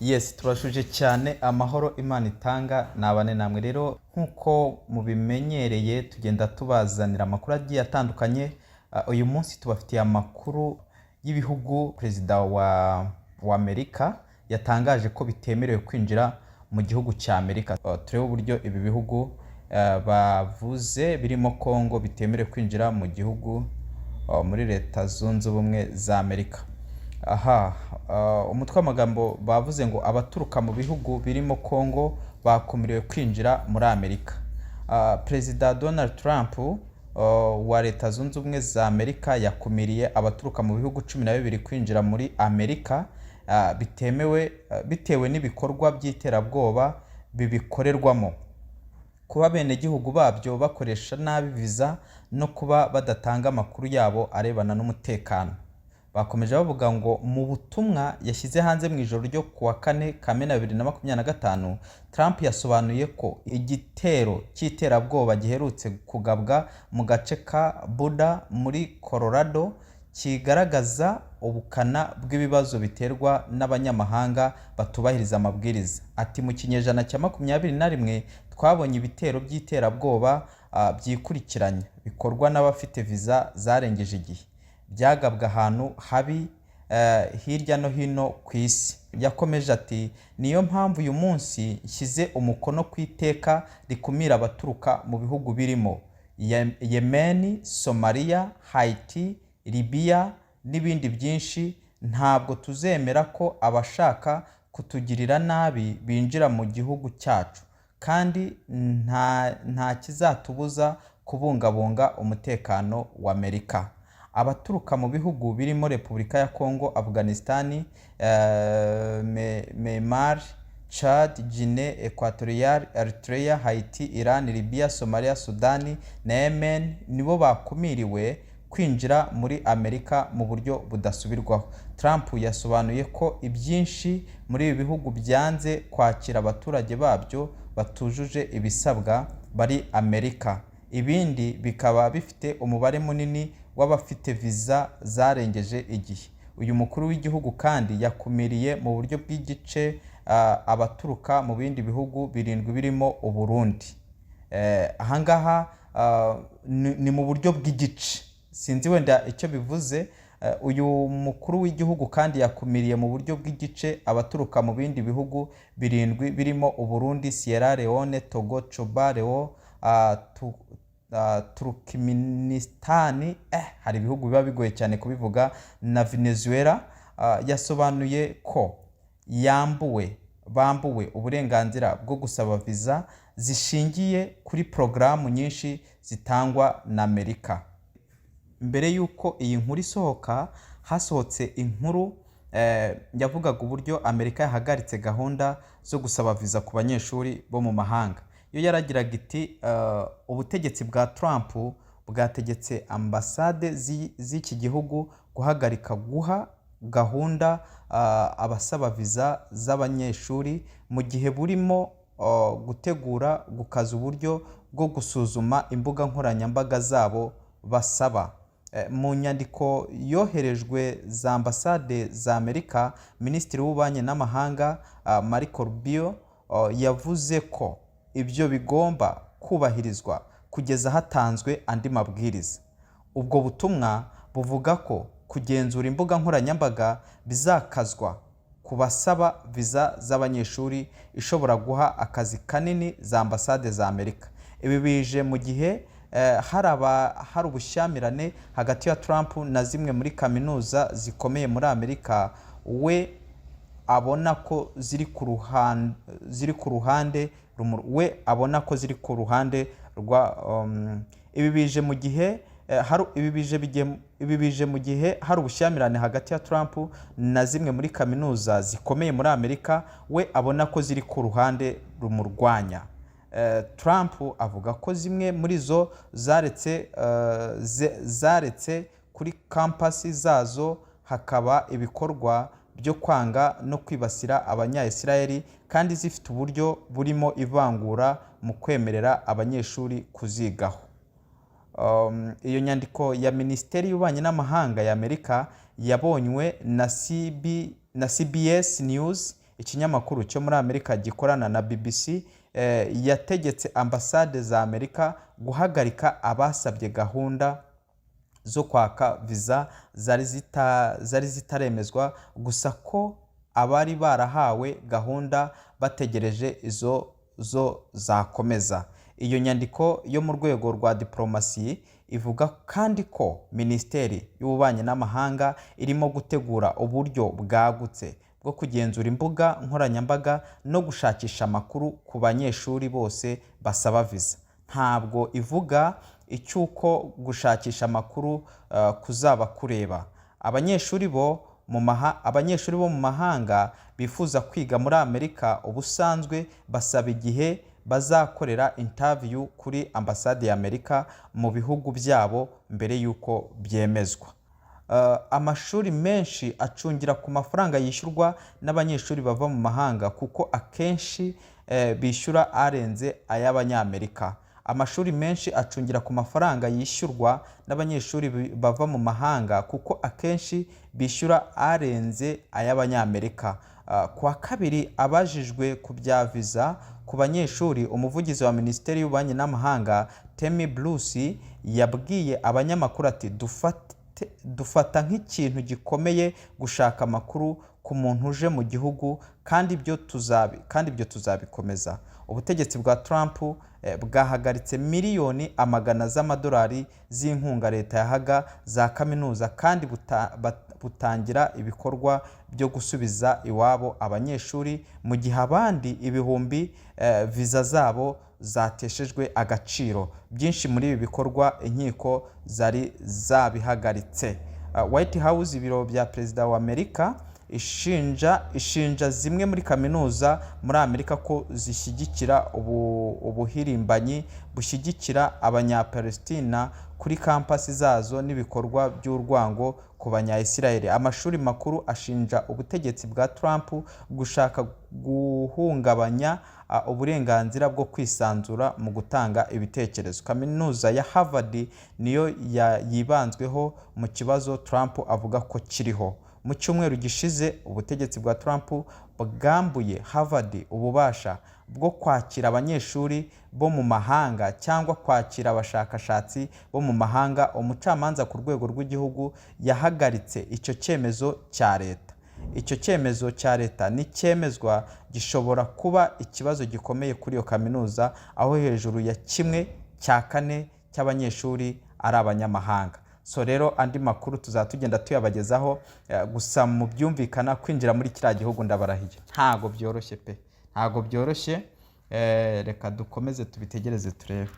Yes, turashuje cyane. Amahoro Imana itanga nabane namwe. Rero nk'uko mubimenyereye, tugenda tubazanira amakuru agiye atandukanye. Uyu munsi tubafitiye amakuru y'ibihugu perezida wa Amerika yatangaje ko bitemerewe kwinjira mu gihugu cya Amerika. Turebe uburyo ibi bihugu bavuze birimo Congo bitemerewe kwinjira mu gihugu, muri Leta Zunze Ubumwe za Amerika. Aha, umutwe w'amagambo bavuze ngo abaturuka mu bihugu birimo Congo bakumiriwe kwinjira muri Amerika. Perezida Donald Trump wa Leta Zunze Ubumwe za Amerika yakumiriye abaturuka mu bihugu 12 kwinjira muri Amerika bitemewe, bitewe n'ibikorwa by'iterabwoba bibikorerwamo, kuba abenegihugu babyo bakoresha nabi viza no kuba badatanga amakuru yabo arebana n'umutekano. Bakomeje bavuga ngo mu butumwa yashyize hanze mu ijoro ryo ku wa kane Kamena 2025, Trump yasobanuye ko igitero cy'iterabwoba giherutse kugabwa mu gace ka Boulder muri Colorado kigaragaza ubukana bw'ibibazo biterwa n'abanyamahanga batubahiriza amabwiriza. Ati: "Mu kinyejana cya 21 twabonye ibitero by'iterabwoba byikurikiranya bikorwa n'abafite viza zarengeje igihe, byagabwa ahantu habi hirya no hino ku isi." Yakomeje ati: "Niyo mpamvu uyu munsi nshyize umukono ku iteka rikumira abaturuka mu bihugu birimo Yemen, Somalia, Haiti, Libya n'ibindi byinshi. Ntabwo tuzemera ko abashaka kutugirira nabi binjira mu gihugu cyacu, kandi nta kizatubuza kubungabunga umutekano wa Amerika." Abaturuka mu bihugu birimo Repubulika ya Congo, Afghanistan, Myanmar, Chad, Guinée Equatoriale, Eritrea, Haiti, Iran, Libya, Somalia, Sudani na Yemen nibo bakumiriwe kwinjira muri Amerika mu buryo budasubirwaho. Trump yasobanuye ko ibyinshi muri ibi bihugu byanze kwakira abaturage babyo batujuje ibisabwa bari Amerika, ibindi bikaba bifite umubare munini w'abafite viza zarengeje igihe. Uyu mukuru w'igihugu kandi yakumiriye mu buryo bw'igice abaturuka mu bindi bihugu birindwi birimo Uburundi. Ahangaha ni mu buryo bw'igice, sinzi wenda icyo bivuze. Uyu mukuru w'igihugu kandi yakumiriye mu buryo bw'igice abaturuka mu bindi bihugu birindwi birimo Uburundi, Sierra Leone, Togo, Cuba, Leo, Turkmenistan, hari ibihugu biba bigoye cyane kubivuga, na Venezuela. Yasobanuye ko bambuwe uburenganzira bwo gusaba viza zishingiye kuri porogaramu nyinshi zitangwa na Amerika. Mbere y'uko iyi nkuru isohoka, hasohotse inkuru yavugaga uburyo Amerika yahagaritse gahunda zo gusaba viza ku banyeshuri bo mu mahanga. Yo yaragiraga iti: "Ubutegetsi bwa Trump bwategetse ambasade z'iki gihugu guhagarika guha gahunda abasaba viza z'abanyeshuri mu gihe burimo gutegura gukaza uburyo bwo gusuzuma imbuga nkoranyambaga zabo basaba." Mu nyandiko yoherejwe za ambasade za Amerika, Minisitiri w'Ububanyi n'Amahanga Marco Rubio yavuze ko ibyo bigomba kubahirizwa kugeza hatanzwe andi mabwiriza. Ubwo butumwa buvuga ko kugenzura imbuga nkoranyambaga bizakazwa ku basaba viza z'abanyeshuri, ishobora guha akazi kanini za ambasade za Amerika. Ibi bije mu gihe hari ubushyamirane hagati ya Trump na zimwe muri kaminuza zikomeye muri Amerika, we abona ko ziri ku ruhande ziri ku ruhande we abona ko ziri ku ruhande rwa ibi bije mu gihe hari ibi bije mu gihe hari ubushyamirane hagati ya Trump na zimwe muri kaminuza zikomeye muri Amerika, we abona ko ziri ku ruhande rumurwanya. Trump avuga ko zimwe muri zo zaretse kuri kampasi zazo hakaba ibikorwa byo kwanga no kwibasira Abanya-Israel, kandi zifite uburyo burimo ivangura mu kwemerera abanyeshuri kuzigaho. Iyo nyandiko ya Minisiteri y'Ububanyi n'Amahanga ya Amerika yabonywe na CBS News. ikinyamakuru cyo muri Amerika gikorana na BBC, yategetse ambasade za Amerika guhagarika abasabye gahunda zo kwaka viza zari zitaremezwa, gusa ko abari barahawe gahunda bategereje izo zo zakomeza. Iyo nyandiko yo mu rwego rwa diplomasi ivuga kandi ko Minisiteri y'Ububanyi n'Amahanga irimo gutegura uburyo bwagutse bwo kugenzura imbuga nkoranyambaga no gushakisha amakuru ku banyeshuri bose basaba viza. Ntabwo ivuga icy'uko gushakisha amakuru kuzaba kureba abanyeshuri bo mu mahanga bifuza kwiga muri Amerika. Ubusanzwe basaba igihe bazakorera interview kuri ambasade ya Amerika mu bihugu byabo mbere y'uko byemezwa. Amashuri menshi acungira ku mafaranga yishyurwa n'abanyeshuri bava mu mahanga, kuko akenshi bishyura arenze ay'Abanyamerika. Amashuri menshi acungira ku mafaranga yishyurwa n'abanyeshuri bava mu mahanga, kuko akenshi bishyura arenze ay'Abanyamerika. Ku wa kabiri, abajijwe ku bya viza ku banyeshuri, umuvugizi wa Minisiteri y'Ububanyi n'Amahanga Tammy Bruce yabwiye abanyamakuru ati: "Dufata nk'ikintu gikomeye gushaka amakuru ku muntu uje mu gihugu, kandi ibyo tuzabikomeza." Ubutegetsi bwa Trump bwahagaritse miliyoni amagana z'amadolari z'inkunga leta yahaga za kaminuza, kandi butangira ibikorwa byo gusubiza iwabo abanyeshuri, mu gihe abandi ibihumbi viza zabo zateshejwe agaciro. Byinshi muri ibi bikorwa inkiko zari zabihagaritse. White House, ibiro bya perezida wa Amerika, ishinja zimwe muri kaminuza muri Amerika ko zishyigikira ubuhirimbanyi bushyigikira Abanyapalestina kuri kampasi zazo n'ibikorwa by'urwango ku Banya-Israel. Amashuri makuru ashinja ubutegetsi bwa Trump gushaka guhungabanya uburenganzira bwo kwisanzura mu gutanga ibitekerezo. Kaminuza ya Harvard niyo yibanzweho mu kibazo Trump avuga ko kiriho. Mu cyumweru gishize, ubutegetsi bwa Trump bwambuye Harvard ububasha bwo kwakira abanyeshuri bo mu mahanga cyangwa kwakira abashakashatsi bo mu mahanga. Umucamanza ku rwego rw'igihugu yahagaritse icyo cyemezo cya leta. Icyo cyemezo cya leta nicyemezwa, gishobora kuba ikibazo gikomeye kuri iyo kaminuza, aho hejuru ya 1/4 cy'abanyeshuri ari abanyamahanga. So rero, andi makuru tuzaba tugenda tuyabagezaho. Gusa mu byumvikana, kwinjira muri kiriya gihugu, ndabarahiye, ntago byoroshye pe, ntago byoroshye. Reka dukomeze tubitegereze turebe.